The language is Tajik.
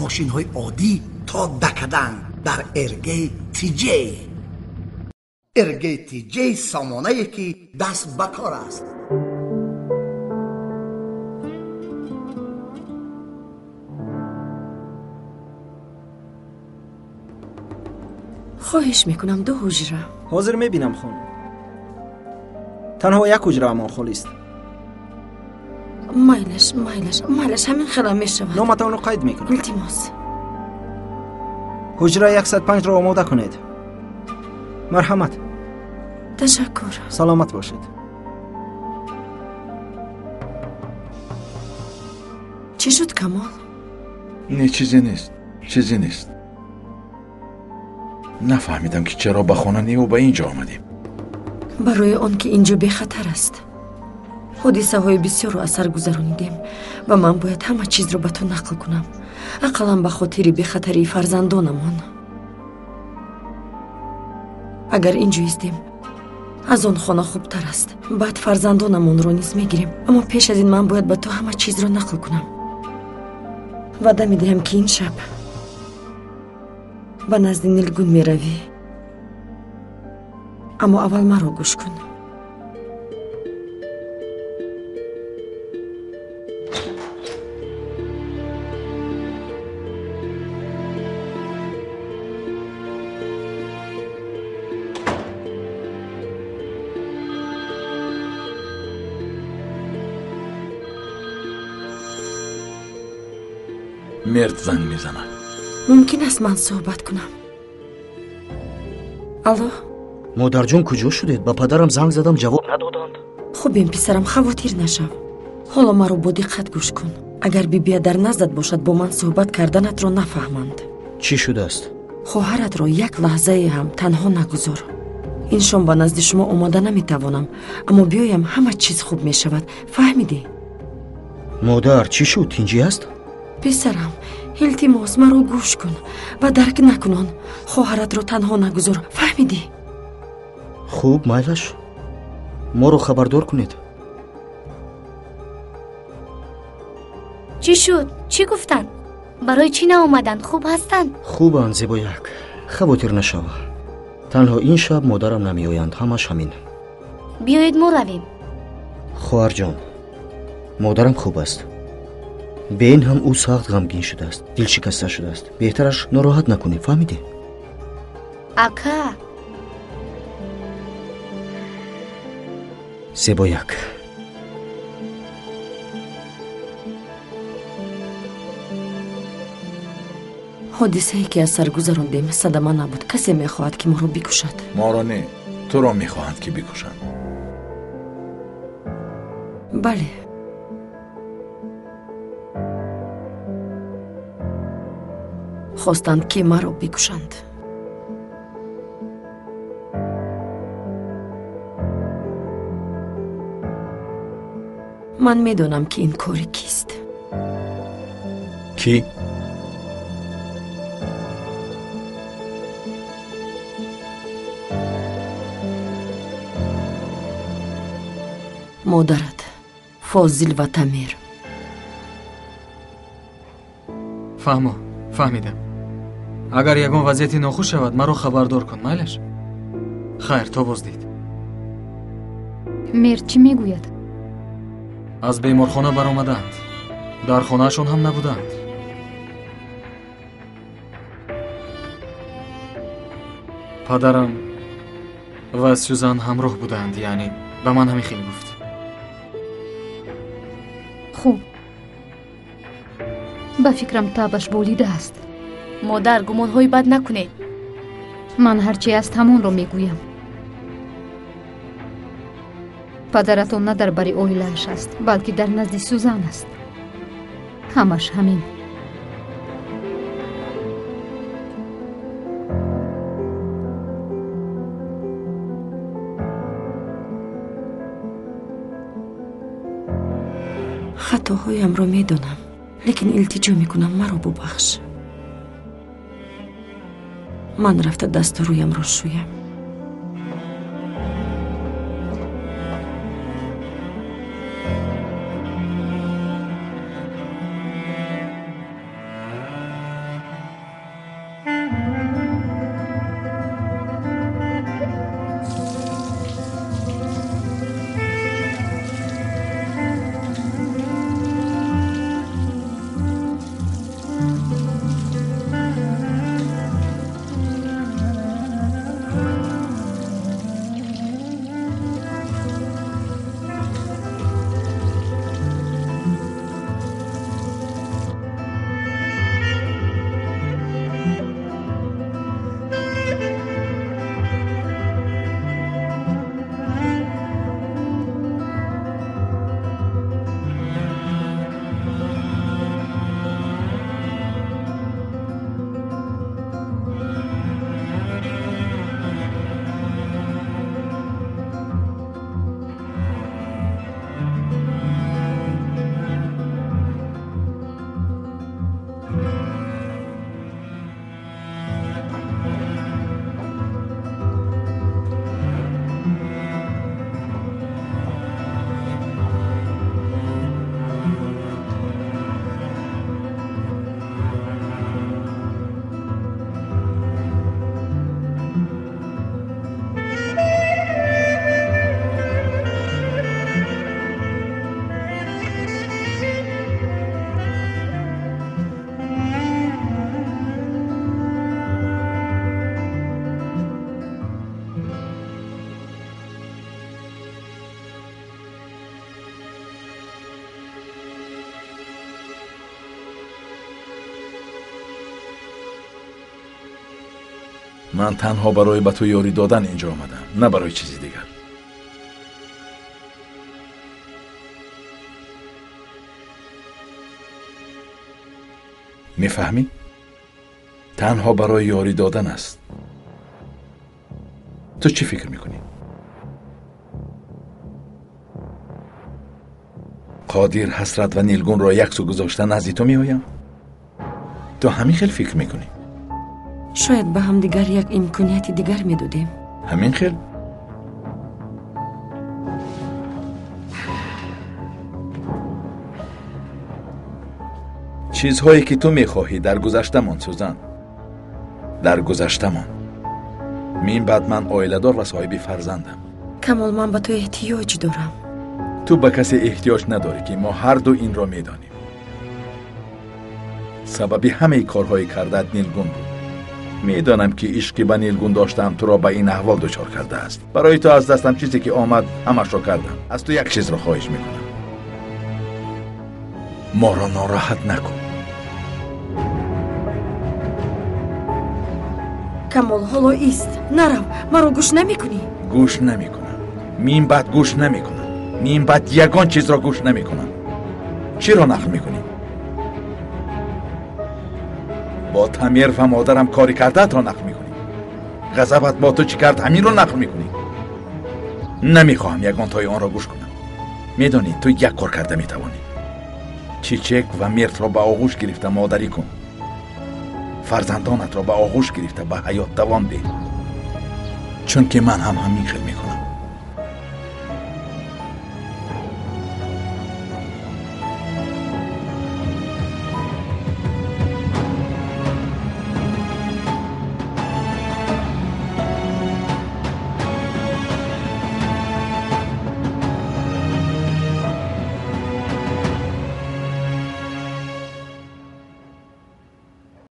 Мошинҳои оддӣ то дакадан дар РГ ТЖ. РГ ТЖ сомонае ки даст ба кор аст. Хоҳиш мекунам, ду ҳуҷра. Ҳозир мебинам, хонум. Танҳо як ҳуҷраамон холист. Майлаш, майлаш, майлаш, ҳамин хела мешавад. Номатонро қайд мекунам. Илтимос. Ҳуҷра 105-ро омода кунед. Марҳамат. Ташаккур. Саломат бошед. Чӣ шуд, Камол? Не, чизе нест, чизе нест. Нафаҳмидам, ки чаро ба хона неву ба ин ҷо омадем. Барои он ки ин ҷо бехатар аст. Ҳодисаҳои бисёрро аз сар гузаронидем ва ман бояд ҳама чизро ба ту нақл кунам, ақаллан ба хотири бехатарии фарзандонамон. Агар ин ҷо истем, аз он хона хубтар аст. Баъд фарзандонамонро низ мегирем, аммо пеш аз ин ман бояд ба ту ҳама чизро нақл кунам. Ваъда медиҳам, ки ин шаб ба назди Нилгун меравӣ, аммо аввал маро гӯш кун. Мерд занг мезанад. Мумкин аст ман суҳбат кунам? Алло? Модарҷон, куҷо шудед? Ба падарам занг задам, ҷавоб надоданд. Хубем, писарам, хавотир нашав. Ҳоло маро бо диққат гӯш кун. Агар бибия дар наздат бошад, бо ман суҳбат карданатро нафаҳманд. Чӣ шудааст? Хоҳаратро як лаҳзае ҳам танҳо нагузор. Ин шом ба назди шумо омода наметавонам, аммо биёям, ҳама чиз хуб мешавад. Фаҳмидӣ? Модар, чӣ шуд? Тинҷӣ аст? Писарам, илтимос, маро гӯш кун ва дарк накунон. Хоҳаратро танҳо нагузор. Фаҳмидӣ? Хуб, майлаш. Моро хабардор кунед. Чӣ шуд? Чӣ гуфтанд? Барои чӣ наомаданд? Хуб ҳастанд? Хубанд, Зебояк. Хавотир нашав. Танҳо ин шаб модарам намеоянд, ҳамаш ҳамин. Биёед мо равем. Хоҳарҷон, модарам хуб аст. Бе ин ҳам ӯ сахт ғамгин шудааст, дилшикаста шудааст. Беҳтараш нороҳат накунем, фаҳмидӣ? Ака. Зебояк. Ҳодисае ки аз сар гузарондем садама набуд. Касе мехоҳад, ки моро бикушад. Моро не, туро мехоҳанд, ки бикушанд. Бале. Хостанд, ки маро бикушанд. Ман медонам, ки ин кори кист. Кӣ? Модарат, Фозил ва Тамир. Фаҳмо, фаҳмидам. Агар ягон вазъияти нохуш шавад, маро хабардор кун, майлаш? Хайр, то боздид. Мер чӣ мегӯяд? Аз беморхона баромадаанд. Дар хонаашон ҳам набудаанд. Падарам ва Сюзан ҳамроҳ буданд, яъне ба ман ҳамин хел гуфт. Хуб, ба фикрам табаш болидааст. Модар, гумонҳои бад накунед. Ман ҳарчи аст ҳамонро мегӯям. Падаратон на дар бари оилааш аст, балки дар назди Сюзан аст. Ҳамаш ҳамин. Хатоҳоямро медонам, лекин илтиҷо мекунам, маро бубахш. Ман рафта дасту рӯямро шӯям. Ман танҳо барои ба ту ёрӣ додан инҷо омадам, на барои чизи дигар. Мефаҳмӣ? Танҳо барои ёрӣ додан аст. Ту чӣ фикр мекунӣ? Қодир, Ҳасрат ва Нилгунро як сӯ гузошта назди ту меоям? Ту ҳамин хел фикр мекунӣ? Шояд ба ҳамдигар як имконияти дигар медодем. Ҳамин хел? Чизҳое ки ту мехоҳӣ дар гузаштамон, Сузан, дар гузаштамон. Мин баъд ман оиладор ва соҳиби фарзандам. Камол, ман ба ту эҳтиёҷ дорам. Ту ба касе эҳтиёҷ надорӣ, ки мо ҳарду инро медонем. Сабаби ҳамаи корҳои кардаат Нилгун буд. Медонам ки ишқи ба Нилгун доштаам туро ба ин аҳвол дучор кардааст. Барои ту аз дастам чизе ки омад ҳамашро кардам. Аз ту як чизро хоҳиш мекунам. Моро нороҳат накун. Камол, ҳоло ист. Нарав, маро гӯш намекунӣ? Гӯш намекунам. Мин баъд гӯш намекунам. Мин баъд ягон чизро гӯш намекунам. Чиро нақл мекунӣ? Бо Тамир ва модарам кори кардаатро нақл мекунӣ? Ғазабат бо ту чӣ кард, ҳаминро нақл мекунӣ? Намехоҳам ягонтои онро гӯш кунам. Медонӣ, ту як кор карда метавонӣ. Чичек ва Мертро ба оғӯш гирифта модарӣ кун. Фарзандонатро ба оғӯш гирифта ба ҳаёт давом деҳ. Чунки ман ҳам ҳамин хел мекунам.